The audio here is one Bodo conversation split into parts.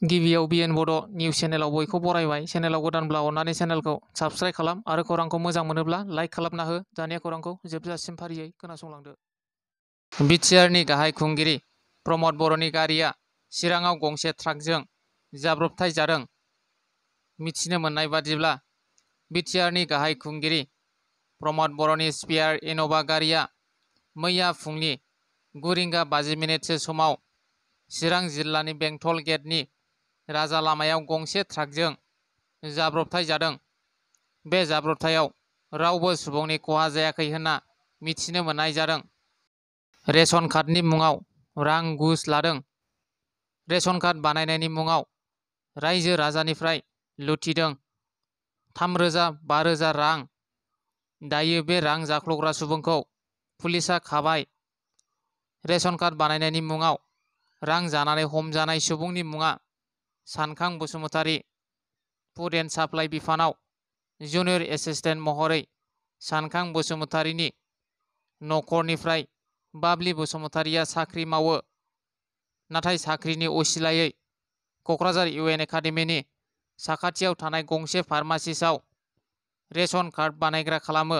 गिबियाव बिएन बड' निउस चेनेलाव बयखौ बरायबाय। चेनेलाव गोदानब्ला अननानै चेनेलखौ साबस्क्राइब खालाम आरो खौरांखौ मोजां मोनोब्ला लाइक खालामना हो। दानिया खौरांखौ जोबजासिम फारियै खोनासंलांदो। बिटिआरनि गाहाय खुंगिरि प्रमद बर'नि गारिआ चिराङाव गंसे ट्राकजों जाब्रबथाय जादों। मिथिनो मोननाय बादिब्ला बिटिआरनि गाहाय खुंगिरि प्रमद बर'नि स्पेयार इन'भा गारिआ मैया फुंनि 9:50 समाव चिरां जिल्लानि बेंटल गेटनि राजा लामायाव गंसे ट्राकजों जाब्रबथाय जादों। बे जाब्रबथायाव रावबो सुबुंनि खहा जायाखै होनना मिथिनो मोननाय जादों। रेशन कार्डनि मुङाव रां घुस लादों। रेशन कार्ड बानायनायनि मुङाव रायजो राजानिफ्राय लुथिदों 3,000-5,000 रां। दायो बे रां जाख्ल'ग्रा सुबुंखौ पुलिसआ खाबाय। रेशन कार्ड बानायनायनि मुङाव रां जानानै हमजानाय सुबुंनि मुङा सानखां बसुमतारी। फुड एन्ड साप्लाइ बिफानाव जुनियर एसिस्टेन्ट महरै सानखां बसुमतारीनि नखरनिफ्राय बाबलि बसुमतारीया साख्रि मावो। नाथाय साख्रिनि असिलायै क'क्राझार इउएन एकाडेमिनि साखाथियाव थानाय गंसे फार्मासिसआव रेशन कार्ड बानायग्रा खालामो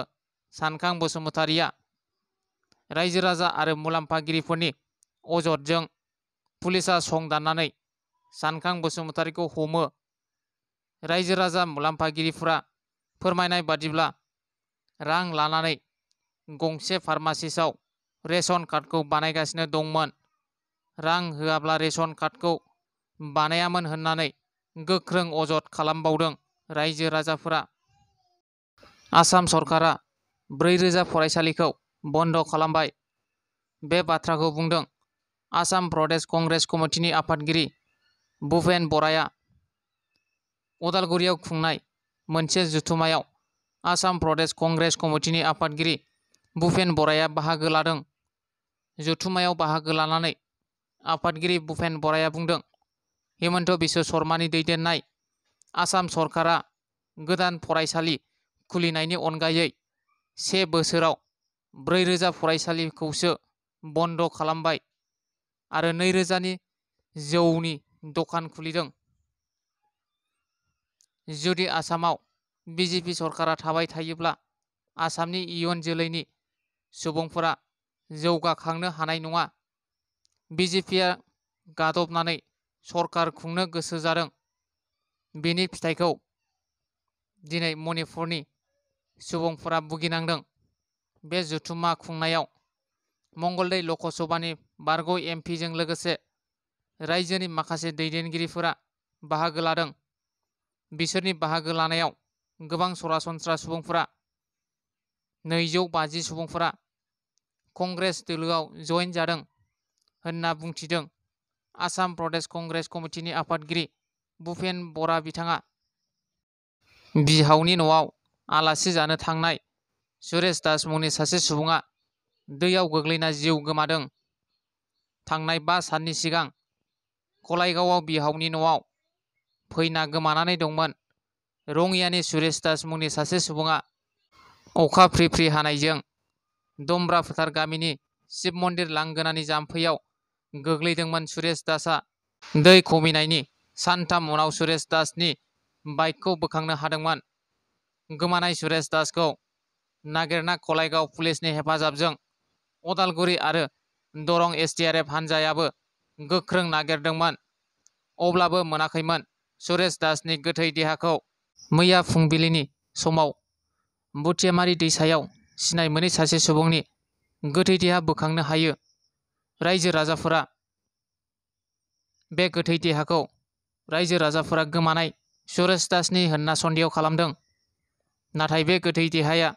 सानखां बसुमतारीया। रायजो राजा आरो मुलाम्फागिरिफोरनि अजदजों पुलिसआ सं दाननानै सानखां बसुमतारीखौ हमो। रायजो राजा मुलाम्फागिरिफोरा फोरमायनाय बादिब्ला रां लानानै गंसे फार्मासिसआव रेशन कार्डखौ बानायगासिनो दंमोन। रां होआब्ला रेशन कार्डखौ बानायामोन होननानै गोख्रों अजद खालामबावदों रायजो राजाफोरा। आसाम सरकारा 4,000 फरायसालिखौ बन्द खालामबाय। बे बाथ्राखौ बुंदों आसाम प्रदेश कंग्रेस कमिटिनि आफादगिरि भुपेन बराया। उदालगुरियाव खुंनाय मोनसे जथुम्मायाव आसाम प्रदेश कंग्रेस कमिटिनि आफादगिरि भुपेन बराया बाहागो लादों। जथुम्मायाव बाहागो लानानै आफादगिरि भुपेन बराया बुंदों, हिमन्त बिश्व शर्मानि दैदेननाय आसाम सरकारा गोदान फरायसालि खुलिनायनि अनगायै 1 बोसोराव 4,000 फरायसालिखौसो बन्द खालामबाय आरो 2,000 नि जौनि दखान खुलिदों। जुदि आसामाव बिजेपि सरकारा थाबाय थायोब्ला आसामनि इयुन जोलैनि सुबुंफोरा जौगाखांनो हानाय नङा। बिजेपिआ गादबनानै सरकार खुंनो गोसो जादों। बेनि फिथाइखौ दिनै मणिपुरनि सुबुंफोरा भुगिनांदों। बे जथुम्मा खुंनायाव मंगलदै लकसभानि बारग' एमपिजों लोगोसे रायजोनि माखासे दैदेनगिरिफोरा बाहागो लादों। बिसोरनि बाहागो लानायाव गोबां सरासनस्रा सुबुंफोरा 250 सुबुंफोरा कंग्रेस दोलोआव जइन जादों होनना बुंथिदों आसाम प्रदेश कंग्रेस कमिटिनि आफादगिरि भुपेन बरा बिथाङा। बिहावनि न'आव आलासि जानो थांनाय सुरेश दास मुंनि सासे सुबुङा दैयाव गोग्लैना जिउ गोमादों। थांनाय 5 साननि सिगां कलाइगावआव बिहावनि न'आव फैना गोमानानै दंमोन। रङियानि सुरेश दास मुंनि सासे सुबुङा अखा फ्रि फ्रि हानायजों दमब्रा फोथार गामिनि शिब मन्दिर लांगोनानि जाम्फैयाव गोग्लैदोंमोन। सुरेश दासआ दै खमिनायनि सानथाम उनाव सुरेश दासनि बाइकखौ बोखांनो हादोंमोन। गोमानाय सुरेश दासखौ नागिरना कलाइगाव पुलिसनि हेफाजाबजों उदालगुरि आरो दरं एसडिआरएफ हानजायाबो गोख्रों नागिरदोंमोन। अब्लाबो मोनाखैमोन। सुरेश दासनि गोथै देहाखौ मैया फुंबिलिनि समाव बुथियामारि दैसायाव सिनाय मोनै सासे सुबुंनि गोथै देहा बोखांनो हायो। रायजो राजाफोरा बे गोथै देहाखौ गोमानाय सुरेश दासनि होनना सन्देह खालामदों। नाथाय बे गोथै देहाया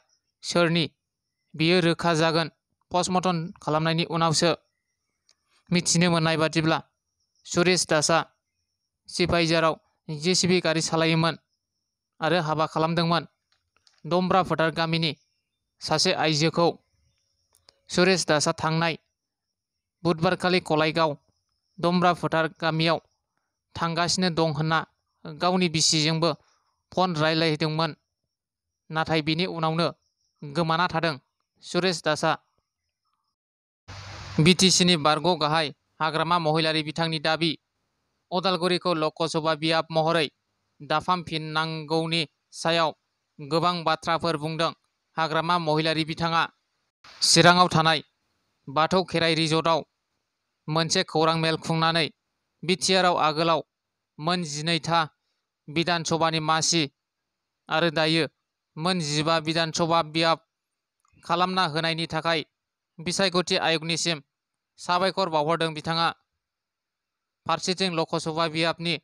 सोरनि बियो रोखा जागोन पस्टमर्टम खालामनायनि उनावसो। मिथिनो मोननाय बादिब्ला सुरेश दासआ सिपाहिजाराव जेसिबि गारि सालायोमोन आरो हाबा खालामदोंमोन। दमब्रा फोथार गामिनि सासे आइजोखौ सुरेश दासआ थांनाय बुधबारखालि कलाइगाव दमब्रा फोथार गामियाव थांगासिनो दं होनना गावनि बिसिजोंबो फन रायलायदोंमोन। नाथाय बिनि उनावनो गोमाना थादों सुरेश दासआ। बिटिसिनि बारग' गाहाय हाग्रामा महिलारि बिथांनि दाबि, अदालगुरिखौ लकसभा बियाब महरै दाफामफिननांगौनि सायाव गोबां बाथ्राफोर बुंदों हाग्रामा महिलारि बिथाङा चिराङाव थानाय बाथौ खेराइ रिजर्टआव मोनसे खौरां मेल खुंनानै बिटिआरआव आगोलाव मोन 12था बिधान सभानि मासि आरो दायो मोन 15 बिधान सभा बियाब खालामना होनायनि थाखाय बिसायख'थि आय'गनिसिम साबायखर बावहरदों बिथाङा। फारसेथिं लकसभा बियाबनि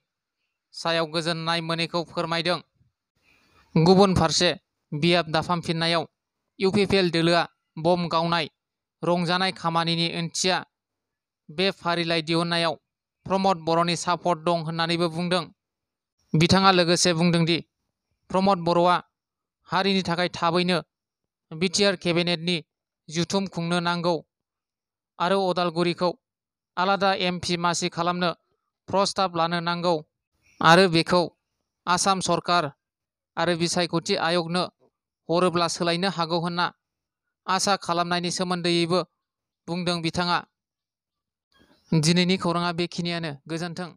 सायाव गोजोननाय मोनैखौ फोरमायदों। गुबुन फारसे बियाब दाफामफिननायाव इउपिपिएल दोलोआ बम गावनाय रंजानाय खामानिनि ओंथिया बे फारिलाइ दिहुननायाव प्रमद बर'नि सापर्ट दं होननानैबो बुंदों। बिथाङा लोगोसे बुंदोंदि प्रमद बर'आ हारिनि थाखाय थाबैनो बिटिआर केबिनेटनि जथुम खुंनो नांगौ आरो अदालगुरिखौ आलादा एमपि मासि खालामनो प्रस्ताब लानो नांगौ आरो बेखौ आसाम सरकार आरो बिसायख'थि आय'गनो हरोब्ला सोलायनो हागौ होनना आसा खालामनायनि सोमोन्दैबो बुंदों बिथाङा। दिनैनि खौराङा बेखिनियानो। गोजोन्थों।